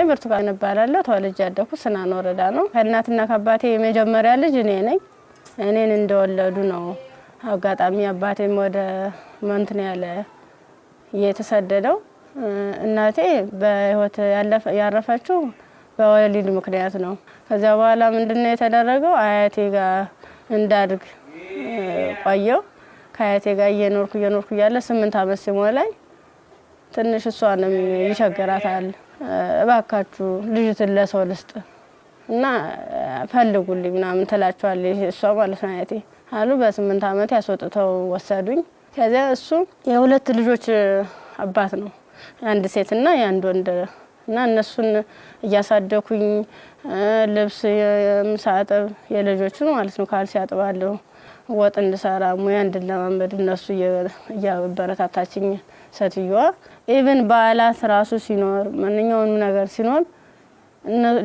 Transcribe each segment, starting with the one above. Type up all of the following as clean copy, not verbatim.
ብርቱካን እባላለሁ። ተወልጄ ያደኩት ስናን ወረዳ ነው። ከእናትና ከአባቴ የመጀመሪያ ልጅ እኔ ነኝ። እኔን እንደወለዱ ነው። አጋጣሚ አባቴም ወደ እንትን ያለ የተሰደደው፣ እናቴ በሕይወት ያረፈችው በወሊድ ምክንያት ነው። ከዚያ በኋላ ምንድነው የተደረገው? አያቴ ጋር እንዳድግ ቆየው። ከአያቴ ጋር እየኖርኩ እየኖርኩ እያለ 8 ዓመት ሲሞላኝ ትንሽ እሷንም ይቸግራታል። እባካችሁ ልጅትን ለሰው ልስጥ እና ፈልጉልኝ ምናምን ትላቸዋለች እሷ ማለት ነው አያቴ አሉ። በ8 ዓመት ያስወጥተው ወሰዱኝ። ከዚያ እሱ የሁለት ልጆች አባት ነው፣ አንድ ሴትና የአንድ ወንድ፣ እና እነሱን እያሳደኩኝ ልብስ ሳጥብ የልጆችን ማለት ነው፣ ካልሲ አጥባለሁ፣ ወጥ እንድሰራ፣ ሙያ እንድለማመድ እነሱ እያበረታታችኝ ሴትዮዋ። Even በዓላት ራሱ ሲኖር፣ ማንኛውንም ነገር ሲኖር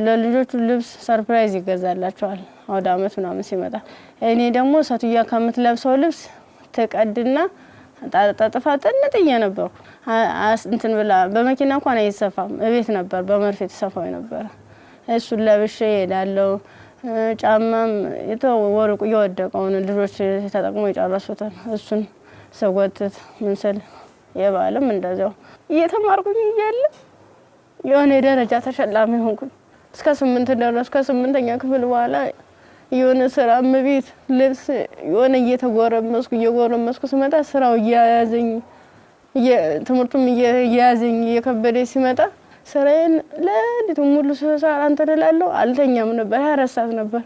ለልጆቹ ልብስ surprise ይገዛላቸዋል። አውደ ዓመት ምናምን ሲመጣ እኔ ደግሞ ሴትዮዋ ከምትለብሰው ልብስ ትቀድና ጠጥፋ ጥንጥዬ ነበርኩ። እንትን ብላ በመኪና እንኳን አይሰፋም፣ እቤት ነበር በመርፌ የተሰፋው ነበረ። እሱን ለብሼ እሄዳለሁ። ጫማም ወርቁ እየወደቀውን ልጆች ተጠቅሞ የጨረሱትን እሱን ስጎትት ምን ስል፣ የበዓልም እንደዚያው እየተማርኩኝ እያለ የሆነ የደረጃ ተሸላሚ ሆንኩኝ። እስከ 8 ደረስኩ። ከስምንተኛ ክፍል በኋላ የሆነ ስራ እመቤት ልብስ የሆነ እየተጎረመስኩ እየጎረመስኩ ስመጣ ስራው እየያዘኝ፣ ትምህርቱም እየያዘኝ እየከበደ ሲመጣ ስራዬን ሌሊቱን ሙሉ ስሰራ እንትን እላለሁ። አልተኛም ነበር፣ 24 ሰዓት ነበር።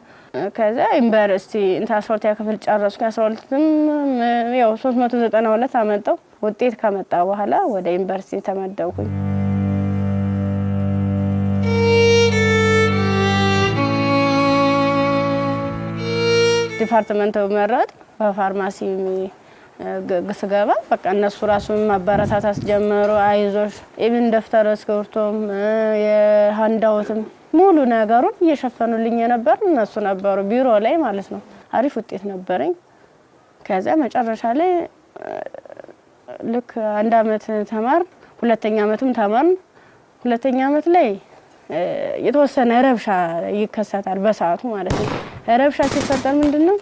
ከዛ ዩኒቨርሲቲ እንትን 12ኛ ክፍል ጨረስኩ። 12ም ያው 392 አመጣው። ውጤት ከመጣ በኋላ ወደ ዩኒቨርሲቲ ተመደብኩኝ። Department መረጥ በፋርማሲ ስገባ በቃ እነሱ ራሱ ማበረታታት ጀመሩ። አይዞሽ፣ even ደብተር እስክሪብቶም የ handout ም ሙሉ ነገሩን እየሸፈኑልኝ የነበር እነሱ ነበሩ፣ ቢሮ ላይ ማለት ነው። አሪፍ ውጤት ነበረኝ። ከዚያ መጨረሻ ላይ ልክ አንድ አመት ተማር፣ ሁለተኛ አመትም ተማርን። ሁለተኛ አመት ላይ የተወሰነ ረብሻ ይከሰታል በሰዓቱ ማለት ነው። ረብሻ ሲፈጠር ምንድን ነው፣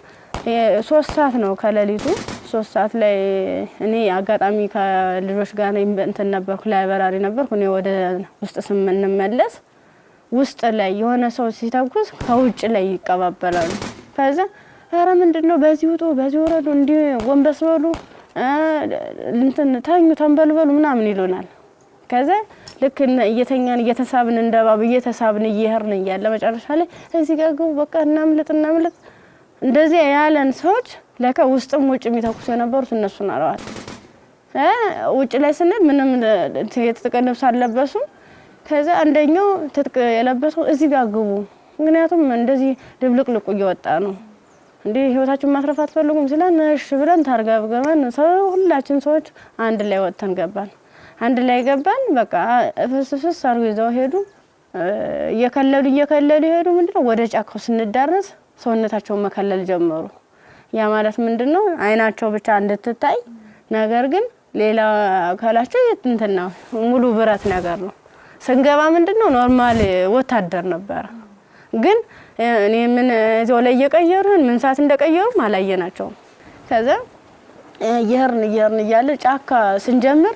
3 ሰዓት ነው፣ ከሌሊቱ 3 ሰዓት ላይ እኔ አጋጣሚ ከልጆች ጋር እንትን ነበርኩ፣ library ነበርኩ። እኔ ወደ ውስጥ ስንመለስ ውስጥ ላይ የሆነ ሰው ሲተኩስ ከውጭ ላይ ይቀባበላሉ። ከዛ ኧረ ምንድን ነው፣ በዚህ ውጡ፣ በዚህ ውረዱ፣ እንዲህ ጎንበስ በሉ፣ እንትን ተኙ፣ ተንበልበሉ ምናምን ይሉናል። ከዛ ልክ እየተኛን እየተሳብን፣ እንደ እባብ እየተሳብን እየሄድን እያለ መጨረሻ ላይ እዚህ ጋር ግቡ፣ በቃ እናምልጥ እናምልጥ። እንደዚህ ያለን ሰዎች ለካ ውስጥም ውጭ የሚተኩሱ የነበሩት እነሱ ናረዋል። ውጭ ላይ ስንል ምንም የትጥቅ ልብስ አልለበሱም። ከዛ አንደኛው ትጥቅ የለበሰው እዚህ ጋር ግቡ፣ ምክንያቱም እንደዚህ ድብልቅልቁ እየወጣ ነው፣ እንዲህ ህይወታችሁን ማትረፍ አትፈልጉም ሲለን እሺ ብለን ታርገብገበን ሰው ሁላችን ሰዎች አንድ ላይ ወጥተን ገባን። አንድ ላይ ገባን። በቃ ፍስ ፍስ አድርገው ይዘው ሄዱ። እየከለሉ እየከለሉ ሄዱ። ምንድነው፣ ወደ ጫካው ስንዳረስ ሰውነታቸውን መከለል ጀመሩ። ያ ማለት ምንድነው፣ አይናቸው ብቻ እንድትታይ፣ ነገር ግን ሌላ አካላቸው እንትን ነው፣ ሙሉ ብረት ነገር ነው። ስንገባ ምንድነው፣ normal ወታደር ነበረ። ግን እኔ ምን እዚያው ላይ እየቀየሩን ምን ሰዓት እንደቀየሩም አላየናቸውም። ከዛ እየሄድን እየሄድን እያለ ጫካ ስንጀምር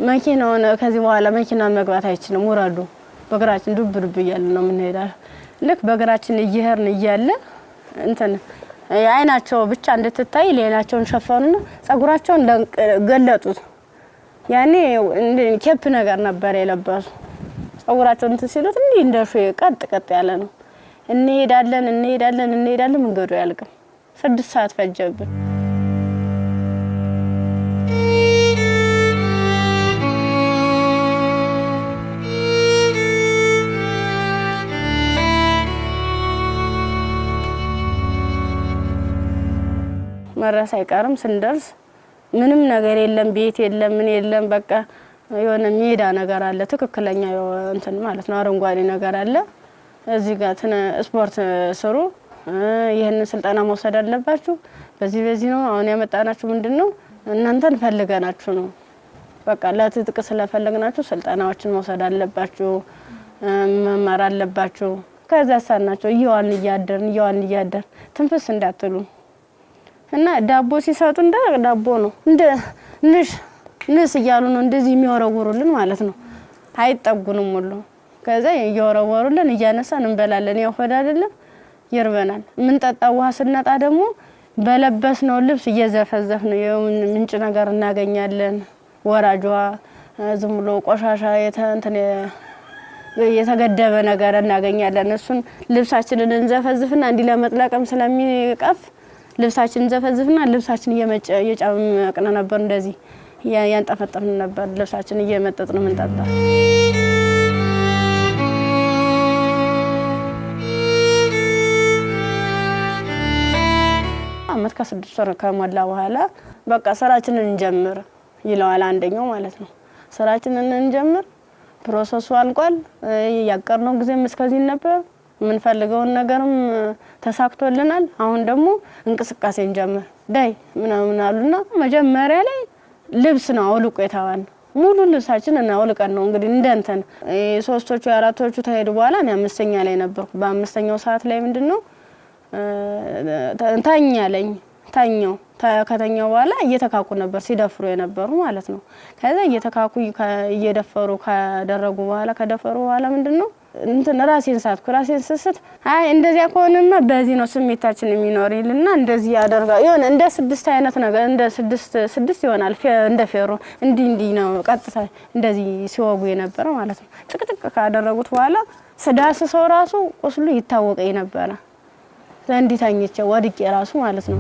መኪናውን ከዚህ በኋላ መኪና መግባት አይችልም፣ ውረዱ፣ በእግራችን ዱብ ዱብ እያለ ነው የምንሄዳል። ልክ በእግራችን እየሄድን እያለ እንትን አይናቸው ብቻ እንድትታይ ሌላቸውን ሸፈኑና ጸጉራቸውን ገለጡት። ያኔ cap ነገር ነበር የለበሱ። ጸጉራቸውን እንትን ሲሉት እንዲህ እንደ ሾ ቀጥ ቀጥ ያለ ነው። እንሄዳለን እንሄዳለን እንሄዳለን፣ መንገዱ አያልቅም። 6 ሰዓት ፈጀብን። መድረስ አይቀርም። ስንደርስ ምንም ነገር የለም፣ ቤት የለም፣ ምን የለም። በቃ የሆነ ሜዳ ነገር አለ፣ ትክክለኛ እንትን ማለት ነው፣ አረንጓዴ ነገር አለ። እዚህ ጋር ስፖርት ስሩ፣ ይህንን ስልጠና መውሰድ አለባችሁ። በዚህ በዚህ ነው አሁን ያመጣናችሁ። ምንድን ነው፣ እናንተን ፈልገናችሁ ነው። በቃ ለትጥቅ ስለፈለግናችሁ ስልጠናዎችን መውሰድ አለባችሁ፣ መማር አለባችሁ። ከዛ ሳናቸው እየዋልን እያደርን እየዋልን እያደርን ትንፍስ እንዳትሉ እና ዳቦ ሲሰጡ እንደ ዳቦ ነው እንደ ንሽ ንስ እያሉ ነው እንደዚህ የሚወረውሩልን ማለት ነው። አይጠጉንም ሁሉ። ከዛ እየወረወሩልን እያነሳን እንበላለን። ያው ሆድ አይደለም ይርበናል። የምንጠጣው ውሃ ስናጣ ደግሞ በለበስነው ልብስ እየዘፈዘፍ ነው ምንጭ ነገር እናገኛለን። ወራጇ ዝም ብሎ ቆሻሻ እንትን የተገደበ ነገር እናገኛለን። እሱን ልብሳችንን እንዘፈዝፍና እንዲህ ለመጥለቅም ስለሚቀፍ ልብሳችንን እንዘፈዝፍና ልብሳችን እየጨመቅን ነበር፣ እንደዚህ ያንጠፈጠፍን ነበር። ልብሳችን እየመጠጥን ምንጠጣ። አመት ከ6 ወር ከሞላ በኋላ በቃ ስራችንን እንጀምር ይለዋል አንደኛው ማለት ነው። ስራችንን እንጀምር፣ process ኡ አልቋል። ያቀርነው ጊዜም እስከዚህ ነበር። የምንፈልገውን ነገርም ተሳክቶልናል። አሁን ደግሞ እንቅስቃሴ እንጀምር ዳይ ምናምን አሉና መጀመሪያ ላይ ልብስ ነው አውልቆ የተባልነው። ሙሉ ልብሳችን አውልቀን ነው እንግዲህ እንደ እንትን ሶስቶቹ የአራቶቹ ተሄዱ በኋላ እኔ አምስተኛ ላይ ነበርኩ። በአምስተኛው ሰዓት ላይ ምንድን ነው ተኛለኝ ተኛው። ከተኛው በኋላ እየተካኩ ነበር ሲደፍሩ የነበሩ ማለት ነው። ከዛ እየተካኩ እየደፈሩ ካደረጉ በኋላ ከደፈሩ በኋላ ምንድን ነው እንትን ራሴን ሳትኩ። ራሴን ስስት አይ እንደዚያ ከሆነማ በዚህ ነው ስሜታችን የሚኖር ይልና እንደዚህ ያደርጋል። የሆነ እንደ ስድስት አይነት ነገር እንደ ስድስት ስድስት ይሆናል እንደ ፌሮ እንዲህ እንዲህ ነው ቀጥታ እንደዚህ ሲወጉ የነበረ ማለት ነው። ጭቅጭቅ ካደረጉት በኋላ ስዳስሰው ራሱ ቁስሉ ይታወቀኝ ነበረ። እንዲህ ተኝቼ ወድቄ ራሱ ማለት ነው።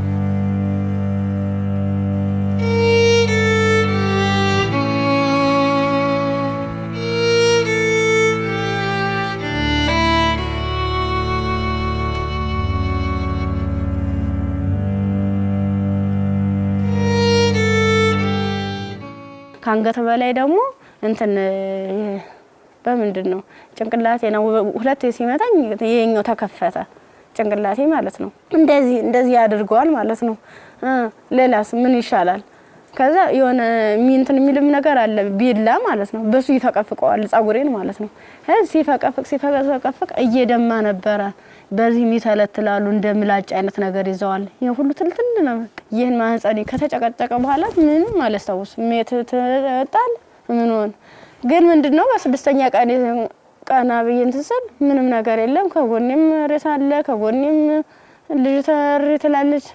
ከአንገት በላይ ደግሞ እንትን በምንድን ነው ጭንቅላቴ ነው ሁለቴ ሲመታኝ ይሄኛው ተከፈተ ጭንቅላቴ ማለት ነው። እንደዚህ እንደዚህ ያድርገዋል ማለት ነው። ሌላስ ምን ይሻላል? ከዛ የሆነ እንትን የሚልም ነገር አለ ቢላ ማለት ነው። በሱ ይፈቀፍቀዋል ጸጉሬን ማለት ነው። ሲፈቀፍቅ ሲፈቀፍቅ እየደማ ነበረ። በዚህ ይተለትላሉ እንደ ምላጭ አይነት ነገር ይዘዋል። ይሄ ሁሉ ትልትል ነው። ይህን ማህፀኔ ከተጨቀጨቀ በኋላ ምንም አላስታውስም። ጣል ምን ሆነ ግን ምንድነው በስድስተኛ ቀን ቀና ብዬ እንትን ስል ምንም ነገር የለም። ከጎኔም ሬሳ አለ፣ ከጎኔም ልጅ ተሪ ትላለች።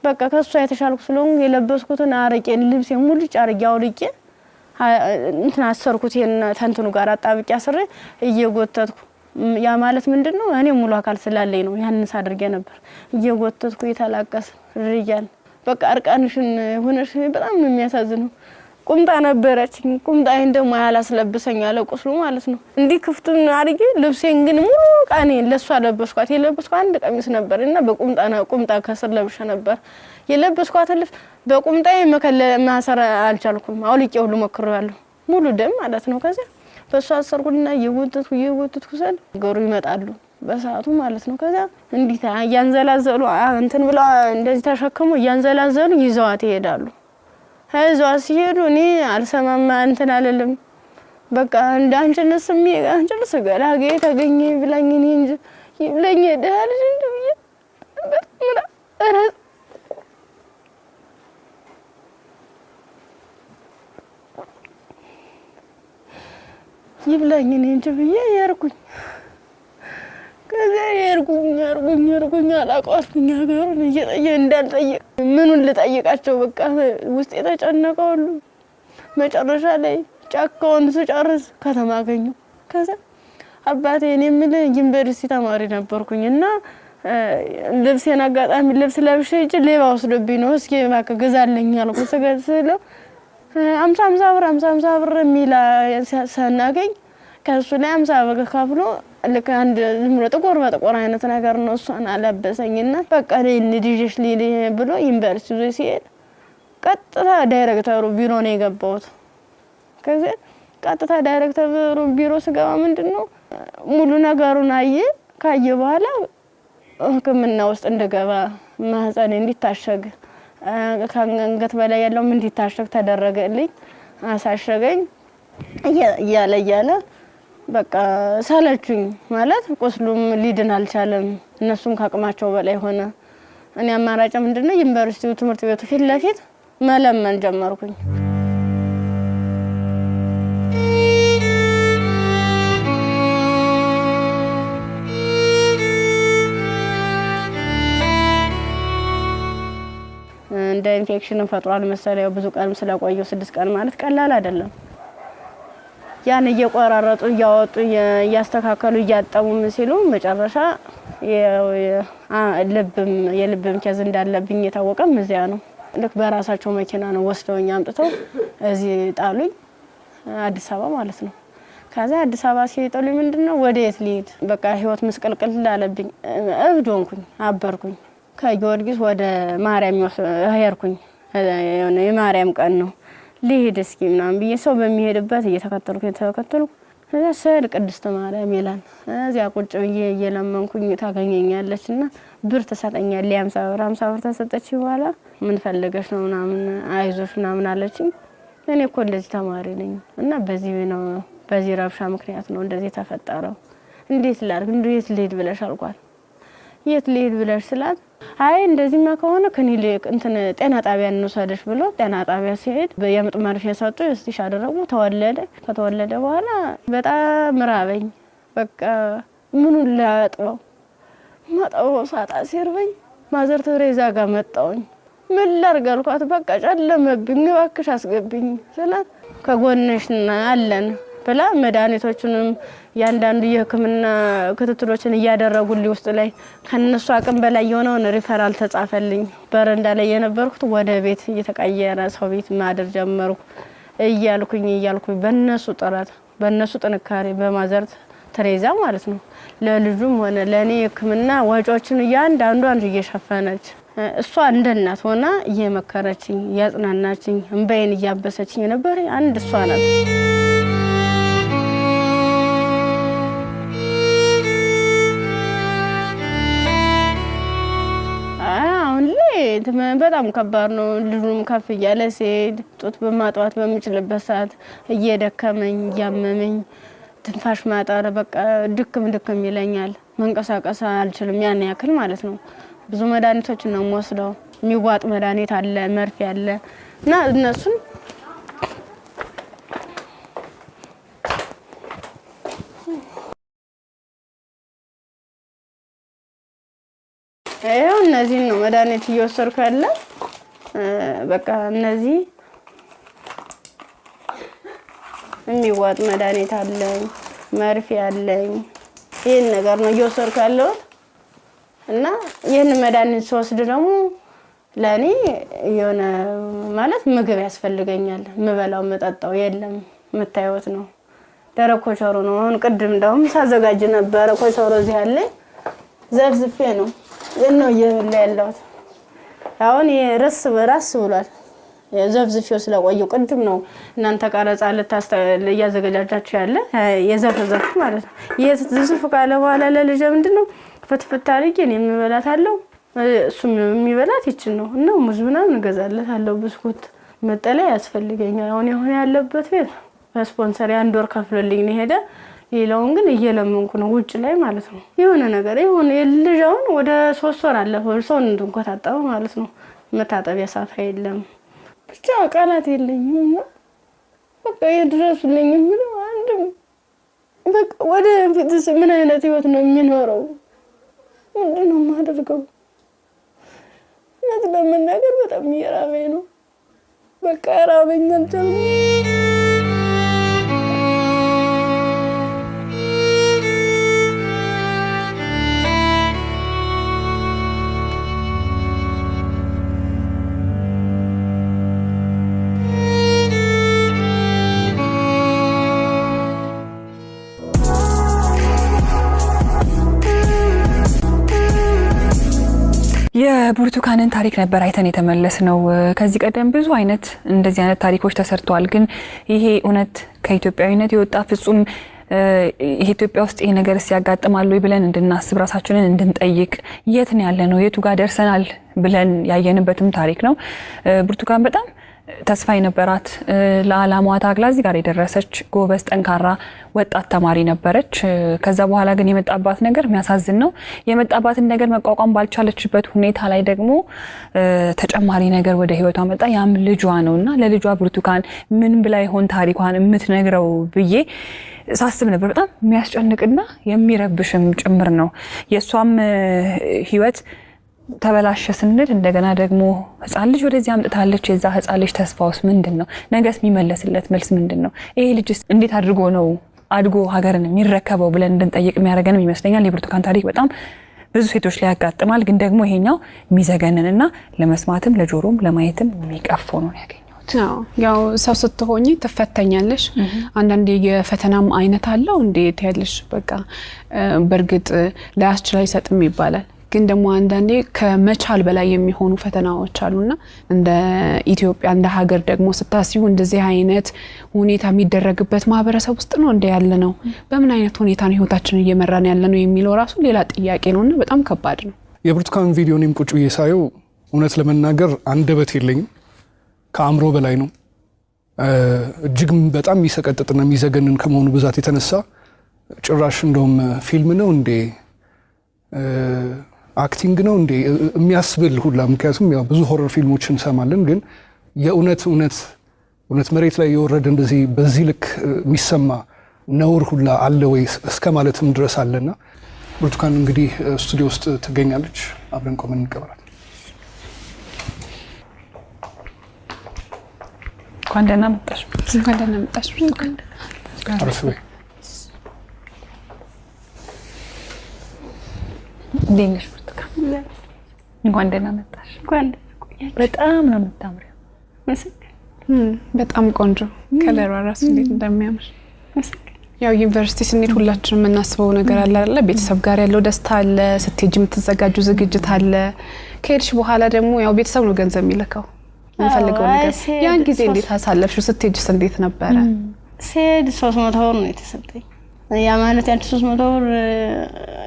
በቃ ከእሷ የተሻልኩ ስለሆንኩ የለበስኩትን አረቄን ልብሴን ሙልጭ አርጌ አውልቄ እንትን አሰርኩት። ይሄን ተንትኑ ጋር አጣብቄ አስሬ እየጎተትኩ፣ ያ ማለት ምንድን ነው እኔ ሙሉ አካል ስላለኝ ነው ያንን ሳድርጌ ነበር። እየጎተትኩ እየተላቀስ ርያል በቃ እርቃንሽን ሆነሽ በጣም ነው የሚያሳዝነው። ቁምጣ ነበረችኝ። ቁምጣዬን ደግሞ ያላስለብሰኝ አለ ቁስሉ ማለት ነው። እንዲህ ክፍቱን አድርጌ ልብሴን ግን ሙሉ ቃኔን ለእሷ ለበስኳት። የለበስኳት አንድ ቀሚስ ነበር እና በቁምጣ ቁምጣ ከስር ለብሼ ነበር የለበስኳትን ልብስ በቁምጣዬ ማሰር አልቻልኩም። አውልቄ ሁሉ ሞክሬያለሁ። ሙሉ ደም ማለት ነው። ከዚያ በእሷ አሰርኩትና እየጎተትኩ እየጎተትኩ ስል ገሩ ይመጣሉ በሰዓቱ ማለት ነው። ከዚያ እንዲህ እያንዘላዘሉ እንትን ብለው እንደዚህ ተሸክሞ እያንዘላዘሉ ይዘዋት ይሄዳሉ። ይዘዋት ሲሄዱ እኔ አልሰማማ እንትን አልልም። በቃ እንደ አንቺንስ አንቺንስ ገላጌ ተገኘ ብላኝ እኔ እንጂ ይብለኝ ደህና ልጅ እንደ ብዬ በጣም ይብላኝ እኔ እንጂ ብዬ የርኩኝ። ከዚያ የርኩኝ የርኩኝ የርኩኝ አላውቀዋልኩኝ ሀገሩን እየጠየ እንዳልጠይቅ ምኑን ልጠይቃቸው በቃ ውስጥ የተጨነቀ ሁሉ መጨረሻ ላይ ጫካውን ስጨርስ ከተማ አገኘሁ። ከዛ አባቴ እኔ የምልህ ዩኒቨርሲቲ ተማሪ ነበርኩኝ እና ልብሴን አጋጣሚ ልብስ ለብሼ ሂጅ ሌባ ወስዶብኝ ነው፣ እስኪ እባክህ ግዛልኝ አልኩት። ስለው 50 50 ብር 50 50 ብር የሚል ስናገኝ ከእሱ ላይ 50 ብር ከፍሎ ልክ አንድ ዝም ብሎ ጥቁር በጥቁር አይነት ነገር ነው። እሷን አለበሰኝና በቃ ልይዤሽ ልሂድ ብሎ ዩኒቨርሲቲ ይዞ ሲሄድ ቀጥታ ዳይሬክተሩ ቢሮ ነው የገባሁት። ከዚያ ቀጥታ ዳይሬክተሩ ቢሮ ስገባ ምንድን ነው ሙሉ ነገሩን አየ። ካየ በኋላ ሕክምና ውስጥ እንድገባ ማህፀኔ እንዲታሸግ ከአንገት በላይ ያለውም እንዲታሸግ ተደረገልኝ። አሳሸገኝ። እያለ እያለ በቃ ሰለቹኝ። ማለት ቁስሉም ሊድን አልቻለም። እነሱም ከአቅማቸው በላይ ሆነ። እኔ አማራጭ ምንድነው ዩኒቨርሲቲው ትምህርት ቤቱ ፊት ለፊት መለመን ጀመርኩኝ። እንደ ኢንፌክሽን ፈጥሯል መሰለኝ። ብዙ ቀንም ስለቆየው 6 ቀን ማለት ቀላል አይደለም። ያን እየቆራረጡ እያወጡ እያስተካከሉ እያጠቡ ምን ሲሉ መጨረሻ የልብም case እንዳለብኝ የታወቀም እዚያ ነው። ልክ በራሳቸው መኪና ነው ወስደውኝ አምጥተው እዚህ ጣሉኝ፣ አዲስ አበባ ማለት ነው። ከዛ አዲስ አበባ ሲጥሉኝ ምንድነው ወደ የት ልሂድ? በቃ ህይወት ምስቅልቅል አለብኝ። እብድ ሆንኩኝ፣ አበርኩኝ። ከጊዮርጊስ ወደ ማርያም ሄድኩኝ። የማርያም ቀን ነው ልሂድ እስኪ ምናምን ብዬ ሰው በሚሄድበት እየተከተልኩ እዛ ስዕል ቅድስት ማርያም ይላል። እዚያ ቁጭ ብዬ እየለመንኩኝ ታገኘኛለች እና ብር ትሰጠኛለች። 50 ብር 50 ብር ተሰጠች። በኋላ ምን ፈልገሽ ነው ምናምን አይዞሽ ምናምን አለችኝ። እኔ እኮ እንደዚህ ተማሪ ነኝ እና በዚህ ነው በዚህ ረብሻ ምክንያት ነው እንደዚህ የተፈጠረው። እንዴት ላድርግ እንዴት ልሂድ ብለሽ አልኳት። የት ልሂድ ብለሽ ስላት አይ እንደዚህማ ከሆነ ክሊኒክ እንትን ጤና ጣቢያ እንውሰድሽ ብሎ ጤና ጣቢያ ሲሄድ የምጥ መርፌ ሰጡ። stitch አደረጉ። ተወለደ። ከተወለደ በኋላ በጣም ራበኝ። በቃ ምኑን ላጥበው ማጠበው ሳጣ ሲርበኝ ማዘር ቴሬዛ ጋር መጣሁኝ። ምን ላድርግ አልኳት። በቃ ጨለመብኝ፣ እባክሽ አስገብኝ ስላት ከጎንሽ አለን ብላ መድኃኒቶቹንም ያንዳንዱ የሕክምና ክትትሎችን እያደረጉልኝ ውስጥ ላይ ከነሱ አቅም በላይ የሆነውን ሪፈራል ተጻፈልኝ። በረንዳ ላይ የነበርኩት ወደ ቤት እየተቀየረ ሰው ቤት ማደር ጀመርኩ። እያልኩኝ በነሱ ጥረት በነሱ ጥንካሬ በማዘር ቴሬዛ ማለት ነው ለልጁም ሆነ ለኔ ሕክምና ወጪዎችን እያንዳንዷን እየሸፈነች እሷ እንደ እናት ሆና እየመከረችኝ እያጽናናችኝ እንባዬን እያበሰችኝ የነበረ አንድ እሷ ናት። አሁን ላይ በጣም ከባድ ነው። ልጁም ከፍ እያለ ሲሄድ ጡት በማጥባት በምችልበት ሰዓት እየደከመኝ እያመመኝ ትንፋሽ ማጠር በቃ ድክም ድክም ይለኛል። መንቀሳቀስ አልችልም ያን ያክል ማለት ነው። ብዙ መድኃኒቶችን ነው የምወስደው። የሚዋጥ መድኃኒት አለ፣ መርፌ አለ እና እነሱን ይኸው እነዚህን ነው መድኃኒት እየወሰድኩ ያለ። በቃ እነዚህ የሚዋጥ መድኃኒት አለኝ፣ መርፌ አለኝ። ይህን ነገር ነው እየወሰድኩ ያለሁት እና ይህን መድኃኒት ስወስድ ደግሞ ለእኔ የሆነ ማለት ምግብ ያስፈልገኛል። የምበላው የምጠጣው የለም። የምታዩት ነው፣ ደረቅ ኮቸሮ ነው። አሁን ቅድም እንደውም ሳዘጋጅ ነበረ ኮቸሮ እዚህ አለኝ፣ ዘፍዝፌ ነው ነው እየበላ ያለሁት። አሁን ራስ ራስ ብሏል። ዘፍዝፌው ስለቆየው ቅድም ነው እናንተ ቀረጻ እያዘገጃጃችሁ ያለ የዘፈዘፍኩ ማለት ነው። ዝፍዝፍ ካለ በኋላ ለልጄ ምንድን ነው ፍትፍት አድርጌ እኔ የምበላታለሁ፣ እሱም የሚበላት ይችን ነው እና ሙዝ ምናምን እገዛለታለሁ፣ ብስኩት፣ መጠለያ ያስፈልገኛል። አሁን የሆነ ያለበት ቤት በስፖንሰር የአንድ ወር ከፍሎልኝ ነው የሄደ። ሌላውን ግን እየለመንኩ ነው ውጭ ላይ ማለት ነው። የሆነ ነገር የሆነ የልጅ አሁን ወደ 3 ወር አለፈው ሰውን እንድንኮታጠበ ማለት ነው። መታጠቢያ ሳፋ የለም። ብቻ ቃላት የለኝም እና በቃ የድረሱልኝ የምለው አንድም በቃ ወደ ፊትስ ምን አይነት ህይወት ነው የሚኖረው? ምንድን ነው የማደርገው? እውነት ለመናገር በጣም እየራበኝ ነው። በቃ ራበኝ አልቻልኩም። የብርቱካንን ታሪክ ነበር አይተን የተመለስ ነው። ከዚህ ቀደም ብዙ አይነት እንደዚህ አይነት ታሪኮች ተሰርተዋል። ግን ይሄ እውነት ከኢትዮጵያዊነት የወጣ ፍጹም ኢትዮጵያ ውስጥ ይሄ ነገር ሲያጋጥማል ወይ ብለን እንድናስብ ራሳችንን እንድንጠይቅ የት ነው ያለ ነው የቱ ጋር ደርሰናል ብለን ያየንበትም ታሪክ ነው። ብርቱካን በጣም ተስፋ የነበራት፣ ለዓላማዋ ታግላ እዚህ ጋር የደረሰች ጎበዝ፣ ጠንካራ ወጣት ተማሪ ነበረች። ከዛ በኋላ ግን የመጣባት ነገር የሚያሳዝን ነው። የመጣባትን ነገር መቋቋም ባልቻለችበት ሁኔታ ላይ ደግሞ ተጨማሪ ነገር ወደ ሕይወቷ መጣ። ያም ልጇ ነው እና ለልጇ ብርቱካን ምን ብላ ይሆን ታሪኳን የምትነግረው ብዬ ሳስብ ነበር። በጣም የሚያስጨንቅና የሚረብሽም ጭምር ነው። የእሷም ሕይወት ተበላሸ ስንል እንደገና ደግሞ ህፃን ልጅ ወደዚህ አምጥታለች። የዛ ህፃን ልጅ ተስፋውስ ምንድን ነው? ነገስ የሚመለስለት መልስ ምንድን ነው? ይሄ ልጅስ እንዴት አድርጎ ነው አድጎ ሀገርን የሚረከበው ብለን እንድንጠይቅ የሚያደርገንም ይመስለኛል። የብርቱካን ታሪክ በጣም ብዙ ሴቶች ላይ ያጋጥማል። ግን ደግሞ ይሄኛው የሚዘገንን እና ለመስማትም ለጆሮም ለማየትም የሚቀፈው ነው ያገኘሁት። ያው ሰው ስትሆኚ ትፈተኛለሽ። አንዳንዴ የፈተናም አይነት አለው እንዴት ያለሽ በቃ በእርግጥ ላያስችል አይሰጥም ይባላል። ግን ደግሞ አንዳንዴ ከመቻል በላይ የሚሆኑ ፈተናዎች አሉና እንደ ኢትዮጵያ እንደ ሀገር ደግሞ ስታስዩ እንደዚህ አይነት ሁኔታ የሚደረግበት ማህበረሰብ ውስጥ ነው እንደ ያለ ነው። በምን አይነት ሁኔታ ነው ህይወታችንን እየመራን ያለ ነው የሚለው ራሱ ሌላ ጥያቄ ነውና በጣም ከባድ ነው። የብርቱካን ቪዲዮ እኔም ቁጭ ብዬ ሳየው እውነት ለመናገር አንደበት የለኝም። ከአእምሮ በላይ ነው። እጅግ በጣም የሚሰቀጥጥና የሚዘገንን ከመሆኑ ብዛት የተነሳ ጭራሽ እንደውም ፊልም ነው እንዴ፣ acting ነው እንዴ የሚያስብል ሁላ። ምክንያቱም ያው ብዙ horror ፊልሞች እንሰማለን፣ ግን የእውነት እውነት እውነት መሬት ላይ የወረደ እንደዚህ በዚህ ልክ የሚሰማ ነውር ሁላ አለ ወይ እስከ ማለትም ድረስ አለና ብርቱካን እንግዲህ ስቱዲዮ ውስጥ ትገኛለች። አብረን ቆመን እንቀበላት። እንኳን ደህና መጣሽ። እንኳን ደህና መጣሽ ብርቱካን። አረፍ በይ። እንዴት ነሽ ብርቱካን? እንኳን ደህና መጣሽ። እንኳን ደህና ቆያችሁ። በጣም ነው የምታምሪው። በጣም ቆንጆ ከለሯ ራሱ እንዴት እንደሚያምር። ያው ዩኒቨርሲቲ ስንሄድ ሁላችንም የምናስበው ነገር አለ አይደለ? ቤተሰብ ጋር ያለው ደስታ አለ፣ ስትሄጂ የምትዘጋጁ ዝግጅት አለ። ከሄድሽ በኋላ ደግሞ ያው ቤተሰብ ነው ገንዘብ የሚልከው የምፈልገው ነገር። ያን ጊዜ እንዴት አሳለፍሽው? ስትሄጂስ እንዴት ነበረ? ስሄድ 300 ብር ነው የተሰጠኝ። ያ ማለት ያንቺ 300 ብር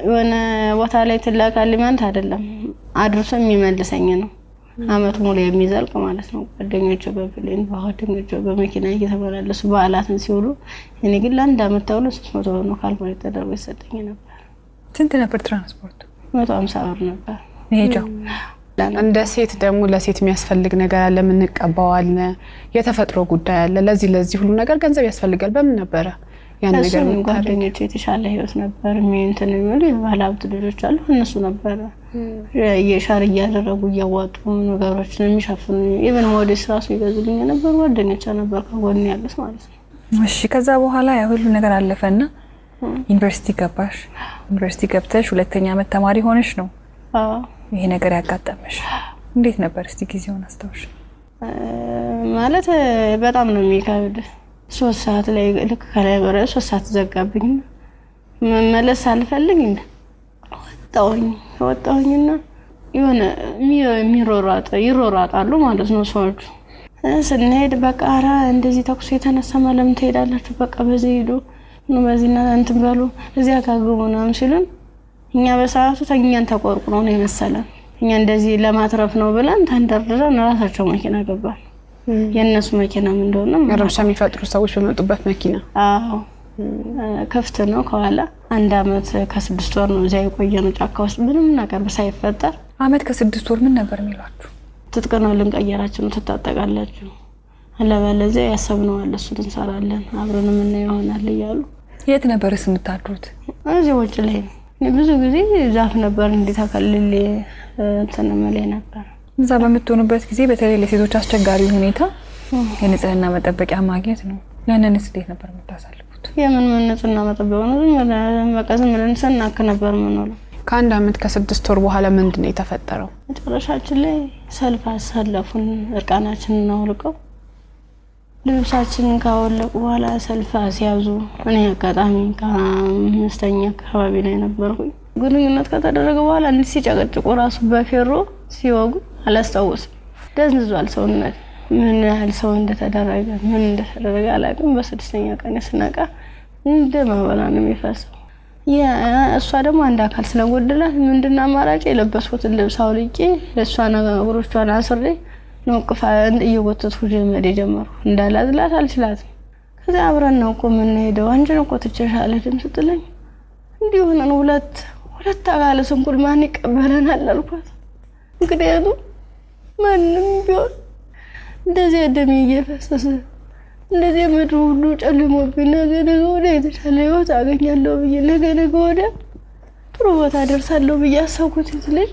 የሆነ ቦታ ላይ ትላካልኝ ማለት አይደለም፣ አድርሶ የሚመልሰኝ ነው። አመቱ ሙሉ የሚዘልቅ ማለት ነው። ጓደኞቼ በ plane፣ ጓደኞቼ በመኪና እየተመላለሱ በዓላትን ሲውሉ፣ እኔ ግን ለአንድ አመት ተብሎ 300 ብር ነው calculate ተደርጎ የተሰጠኝ ነበር። ስንት ነበር ትራንስፖርቱ? 150 ብር ነበር። መሄጃው? እንደ ሴት ደግሞ ለሴት የሚያስፈልግ ነገር አለ፣ የምንቀባው አለ፣ የተፈጥሮ ጉዳይ አለ። ለዚህ ለዚህ ሁሉ ነገር ገንዘብ ያስፈልጋል። በምን ነበረ ያን ነገር እሱም የምታደርጊው? ጓደኞቼ የተሻለ ህይወት ነበር እንትን የሚሉ የባለ ሀብት ልጆች አሉ። እነሱ ነበረ የ share እያደረጉ እያዋጡ ነገሮችን የሚሸፍኑ፣ even ሞዴስ ራሱ ይገዙልኝ ነበር። ጓደኞቼ ነበር ከጎን ያሉት ማለት ነው። እሺ፣ ከዛ በኋላ ያ ሁሉ ነገር አለፈና ዩኒቨርሲቲ ገባሽ። ዩኒቨርሲቲ ገብተሽ ሁለተኛ አመት ተማሪ ሆነሽ ነው አዎ። ይሄ ነገር ያጋጠመሽ። እንዴት ነበር እስቲ ጊዜውን አስታውሽ? ማለት በጣም ነው የሚከብድ። 3 ሰዓት ላይ ልክ ከላይ በረ 3 ሰዓት ዘጋብኝ። መመለስ አልፈልግ ወጣሁኝ። ወጣሁኝና የሆነ የሚሮሯጥ ይሮሯጣሉ ማለት ነው ሰዎቹ። ስንሄድ በቃ ኧረ እንደዚህ ተኩስ የተነሳ ለምን ትሄዳላችሁ? በቃ በዚህ ሂዱ፣ በዚህ እንትን በሉ፣ እዚያ ጋር ግቡ ምናምን ሲሉን እኛ በሰዓቱ ተኛን ተቆርቁሮ ነው የመሰለን። እኛ እንደዚህ ለማትረፍ ነው ብለን ተንደርድረን ራሳቸው መኪና ገባን። የእነሱ መኪናም እንደሆነ ረብሻ የሚፈጥሩ ሰዎች በመጡበት መኪና? አዎ፣ ክፍት ነው ከኋላ። አንድ አመት ከ6 ወር ነው እዚያ የቆየ ነው ጫካ ውስጥ ምንም ነገር ሳይፈጠር። አመት ከ6 ወር ምን ነበር የሚሏችሁ? ትጥቅ ነው ልንቀየራችሁ ነው፣ ትታጠቃላችሁ፣ አለበለዚያ ያሰብነው አለ እሱን እንሰራለን አብረን የምናየው ይሆናል እያሉ። የት ነበርስ የምታድሩት? እዚህ ውጭ ላይ ነው። እኔ ብዙ ጊዜ ዛፍ ነበር እንዲህ ተከልሌ እንትን እምልህ ነበር። እዛ በምትሆኑበት ጊዜ በተለይ ለሴቶች አስቸጋሪ ሁኔታ የንጽህና መጠበቂያ ማግኘት ነው። ያንንስ እንዴት ነበር የምታሳልፉት? የምን ምን ንጽህና መጠበቅ ነው? ዝም ብለን በቃ ዝም ብለን ስናክ ነበር የምንውለው። ከአንድ አመት ከ6 ወር በኋላ ምንድን ነው የተፈጠረው? መጨረሻችን ላይ ሰልፍ አሰለፉን። እርቃናችንን አውልቀው ልብሳችንን ካወለቁ በኋላ ሰልፍ አስያዙ። እኔ አጋጣሚ ከአምስተኛ አካባቢ ላይ ነበርኩኝ። ግንኙነት ከተደረገ በኋላ እንዲህ ሲጨቀጭቁ ራሱ በፌሮ ሲወጉ አላስታውስም። ደንዝዟል ሰውነት። ምን ያህል ሰው እንደተደረገ ምን እንደተደረገ አላውቅም። በስድስተኛ ቀን ስነቃ እንደ ማበላ ነው የሚፈሰው። እሷ ደግሞ አንድ አካል ስለጎደላት ምንድን አማራጭ የለበስኩትን ልብስ አውልቄ እሷን እግሮቿን አስሬ ነው እቅፍ እየጎተትኩ መሄድ የጀመርኩ። እንዳላዝላት አልችላትም። ከዚያ አብረን ነው እኮ የምንሄደው፣ አንቺን እኮ ትቼሽ አልሄድም ስትለኝ እንዲህ ሆነን ሁለት ሁለት አካለ ስንኩል ማን ይቀበለናል አልኳት። ምክንያቱም ማንም ቢሆን እንደዚህ ደሜ እየፈሰሰ እንደዚህ ምድሩ ሁሉ ጨልሞብኝ ነገ ነገ ወዲያ የተሻለ ህይወት አገኛለሁ ብዬ ነገ ነገ ወዲያ ጥሩ ቦታ ደርሳለሁ ብዬ አሰብኩት ልጅ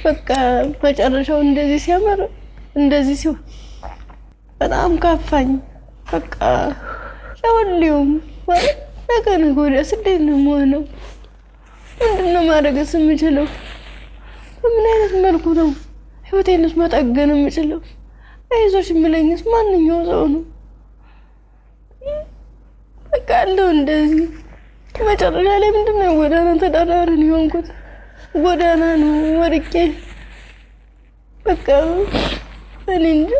በቃ መጨረሻው እንደዚህ ሲያምር እንደዚህ ሲሆን በጣም ካፋኝ። በቃ ለሁሉም ማለት ነገ ነገ ወዲያስ እንዴት ነው የምሆነው? ምንድን ነው ማድረግስ የምችለው? በምን አይነት መልኩ ነው ህይወቴንስ መጠገን የምችለው? አይዞሽ የሚለኝስ ማንኛው ሰው ነው? በቃ አለው እንደዚህ መጨረሻ ላይ ምንድን ነው ጎዳና ተዳዳሪ ነው የሆንኩት። ጎዳና ነው ወድቄ በቃ እኔ እንጃ።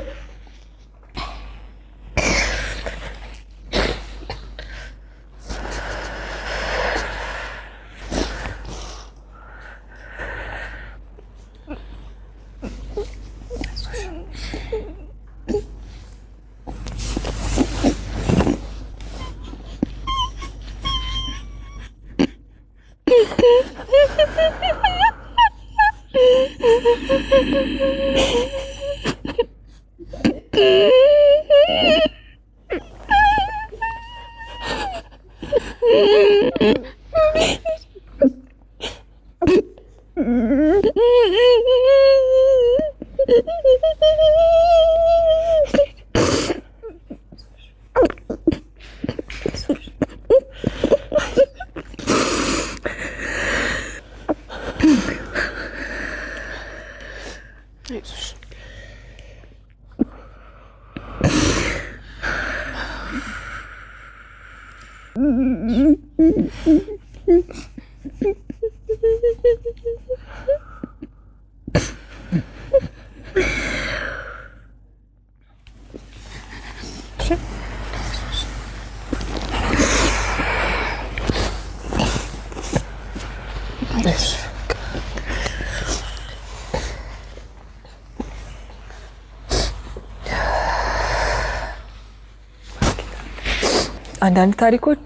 አንዳንድ ታሪኮች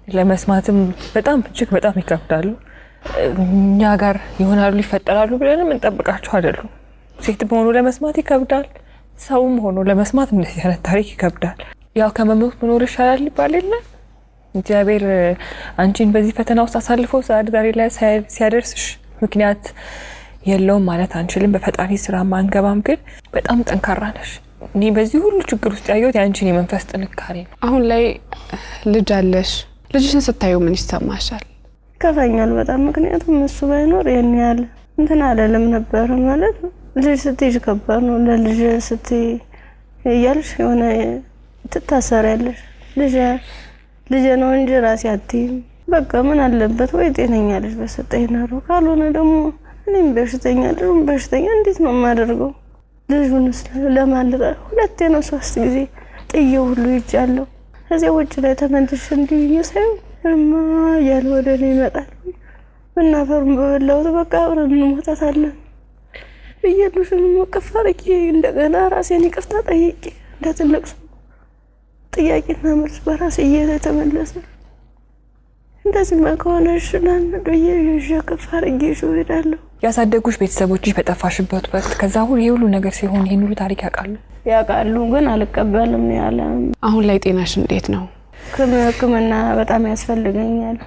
ለመስማትም በጣም እጅግ በጣም ይከብዳሉ። እኛ ጋር ይሆናሉ ይፈጠራሉ ብለንም እንጠብቃቸው አይደሉም። ሴትም ሆኖ ለመስማት ይከብዳል፣ ሰውም ሆኖ ለመስማት እንደዚህ አይነት ታሪክ ይከብዳል። ያው ከመሞት መኖር ይሻላል ይባል የለ። እግዚአብሔር አንቺን በዚህ ፈተና ውስጥ አሳልፎ ዛሬ ላይ ሲያደርስሽ ምክንያት የለውም ማለት አንችልም። በፈጣሪ ስራ አንገባም፣ ግን በጣም ጠንካራ ነሽ። እኔ በዚህ ሁሉ ችግር ውስጥ ያየሁት የአንቺን የመንፈስ ጥንካሬ ነው። አሁን ላይ ልጅ አለሽ። ልጅሽን ስታዩ ምን ይሰማሻል? ይከፋኛል በጣም። ምክንያቱም እሱ ባይኖር ይሄን ያህል እንትን አለልም ነበር። ማለት ልጅ ስትይዥ ከባድ ነው። ለልጅ ስትይ እያልሽ የሆነ ትታሰሪያለሽ። ልጅ ነው እንጂ ራሴ አትይም። በቃ ምን አለበት ወይ ጤነኛ ልጅ በሰጠኝ ኖሮ፣ ካልሆነ ደግሞ እኔም በሽተኛ ልጁም በሽተኛ እንዴት ነው የማደርገው? ልጁንስ ለማልጠ ሁለቴ ነው ሶስት ጊዜ ጥዬው ሁሉ ይጃለሁ። ከዚያ ውጭ ላይ ተመልሼ እንዲህ ሳይሆን እማ እያለ ወደ እኔ ይመጣል። ብናፈሩን በበላሁት በቃ አብረን እንሞታታለን ብዬ ልጁንም እቅፍ አድርጌ እንደገና ራሴን ይቅርታ ጠይቄ እንደ ትልቅ ሰው ጥያቄና መልስ በራሴ እየተመለሰ እንደዚህማ ከሆነ እሺ ብዬ ይዤ እቅፍ አድርጌ ይዤው እሄዳለሁ። ያሳደጉሽ ቤተሰቦችሽ በጠፋሽበት ወቅት ከዛ ሁሉ ይሄ ሁሉ ነገር ሲሆን ይሄን ሁሉ ታሪክ ያውቃሉ? ያውቃሉ፣ ግን አልቀበልም ያለ። አሁን ላይ ጤናሽ እንዴት ነው? ሕክምና በጣም ያስፈልገኛል።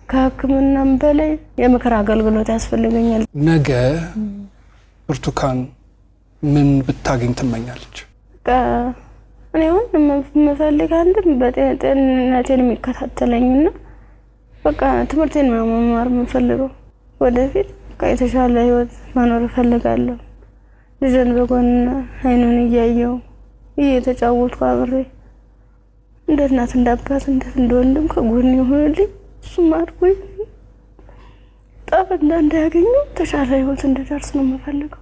ከሕክምናም በላይ የምክር አገልግሎት ያስፈልገኛል። ነገ ብርቱካን ምን ብታገኝ ትመኛለች? በቃ እኔ አሁን የምፈልግ አንድም በጤንነቴን የሚከታተለኝና በቃ ትምህርቴን ነው መማር የምፈልገው። ወደፊት በቃ የተሻለ ህይወት መኖር እፈልጋለሁ። ልጄን በጎን አይኑን እያየው እየተጫወትኩ አብሬ እንደ እናት እንደ አባት እንደ ወንድም ከጎን የሆነልኝ እሱም አድጎ ዕጣ ፈንታ እንዳያገኘው የተሻለ ህይወት እንድደርስ ነው የምፈልገው።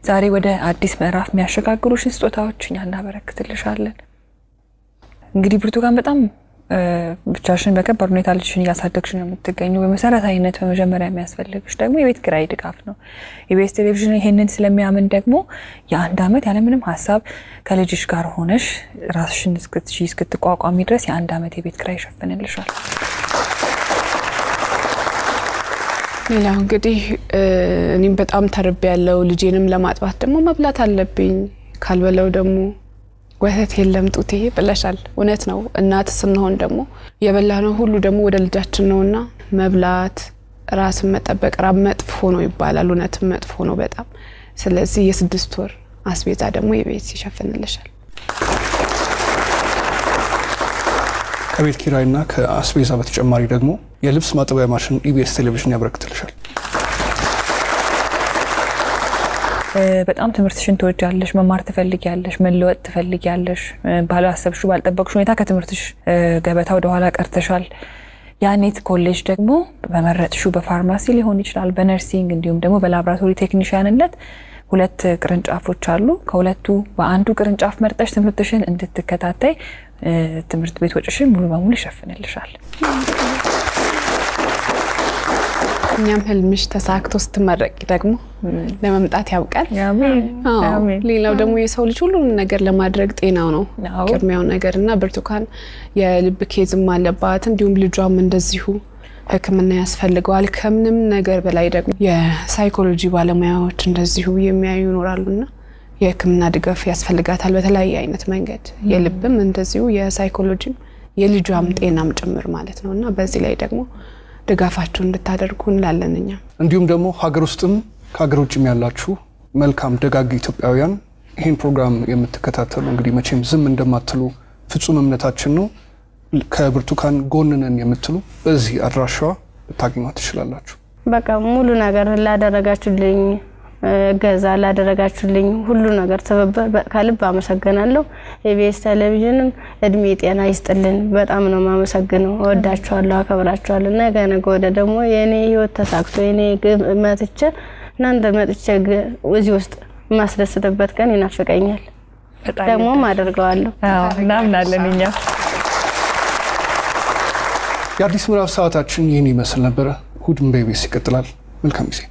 ዛሬ ወደ አዲስ ምዕራፍ የሚያሸጋግሩሽን ስጦታዎች እኛ እናበረክትልሻለን። እንግዲህ ብርቱካን በጣም ብቻሽን በከባድ ሁኔታ ልጅሽን እያሳደግሽ ነው የምትገኙ። በመሰረታዊነት በመጀመሪያ የሚያስፈልግሽ ደግሞ የቤት ኪራይ ድጋፍ ነው። ኢቢኤስ ቴሌቪዥን ይሄንን ስለሚያምን ደግሞ የ1 ዓመት ያለምንም ሀሳብ ከልጅሽ ጋር ሆነሽ ራስሽን እስክትቋቋሚ ድረስ የ1 ዓመት የቤት ኪራይ ይሸፍንልሻል። ሌላው እንግዲህ እኔም በጣም ተርቤ ያለው ልጄንም ለማጥባት ደግሞ መብላት አለብኝ። ካልበላው ደግሞ ወተት የለም ጡቴ ብለሻል። እውነት ነው። እናት ስንሆን ደግሞ የበላነው ሁሉ ደግሞ ወደ ልጃችን ነውና መብላት፣ ራስን መጠበቅ ራብ መጥፎ ነው ይባላል። እውነትም መጥፎ ነው በጣም። ስለዚህ የ6 ወር አስቤዛ ደግሞ የቤት ይሸፍንልሻል። ከቤት ኪራይና ከአስቤዛ በተጨማሪ ደግሞ የልብስ ማጠቢያ ማሽን ኢቢኤስ ቴሌቪዥን ያበረክትልሻል። በጣም ትምህርትሽን ትወጃለሽ፣ መማር ትፈልጊያለሽ፣ መለወጥ ትፈልጊያለሽ። ባላሰብሽው ባልጠበቅሽው ሁኔታ ከትምህርትሽ ገበታ ወደ ኋላ ቀርተሻል። ያኔት ኮሌጅ ደግሞ በመረጥሽው በፋርማሲ ሊሆን ይችላል፣ በ nursing እንዲሁም ደግሞ በላብራቶሪ ቴክኒሽያንነት 2 ቅርንጫፎች አሉ። ከሁለቱ በአንዱ ቅርንጫፍ መርጠሽ ትምህርትሽን እንድትከታተይ ትምህርት ቤት ወጪሽን ሙሉ በሙሉ ይሸፍንልሻል። እኛም ህልምሽ ተሳክቶ ስትመረቂ ደግሞ ለመምጣት ያብቃል። አሜን። ሌላው ደግሞ የሰው ልጅ ሁሉንም ነገር ለማድረግ ጤናው ነው ቅድሚያው ነገርና ብርቱካን የልብ case ም አለባት፣ እንዲሁም ልጇም እንደዚሁ ሕክምና ያስፈልገዋል። ከምንም ነገር በላይ ደግሞ የሳይኮሎጂ ባለሙያዎች እንደዚሁ የሚያዩ ይኖራሉና የሕክምና ድጋፍ ያስፈልጋታል በተለያየ አይነት መንገድ፣ የልብም እንደዚሁ የሳይኮሎጂም የልጇም ጤናም ጭምር ማለት ነውና በዚህ ላይ ደግሞ ድጋፋችሁን እንድታደርጉ እንላለን እኛ። እንዲሁም ደግሞ ሀገር ውስጥም ከሀገር ውጭም ያላችሁ መልካም ደጋግ ኢትዮጵያውያን ይሄን ፕሮግራም የምትከታተሉ እንግዲህ መቼም ዝም እንደማትሉ ፍጹም እምነታችን ነው። ከብርቱካን ጎን ነን የምትሉ በዚህ አድራሻዋ ልታገኟት ትችላላችሁ። በቃ ሙሉ ነገር ላደረጋችሁልኝ እገዛ ላደረጋችሁልኝ ሁሉ ነገር ትብብር ከልብ አመሰግናለሁ። ኢቢኤስ ቴሌቪዥንም እድሜ ጤና ይስጥልን። በጣም ነው የማመሰግነው። እወዳችኋለሁ፣ አከብራችኋለሁ። ነገ ነገ ወዲያ ደግሞ የኔ ህይወት ተሳክቶ የኔ ግብ መጥቼ እናንተ መጥቼ እዚህ ውስጥ የማስደስትበት ቀን ይናፍቀኛል። ደግሞም አደርገዋለሁ። አዎ፣ እናምናለን እኛ። የአዲስ ምዕራፍ ሰዓታችን ይህን ይመስል ነበረ። እሁድን በኢቢኤስ ይቀጥላል። መልካም ጊዜ።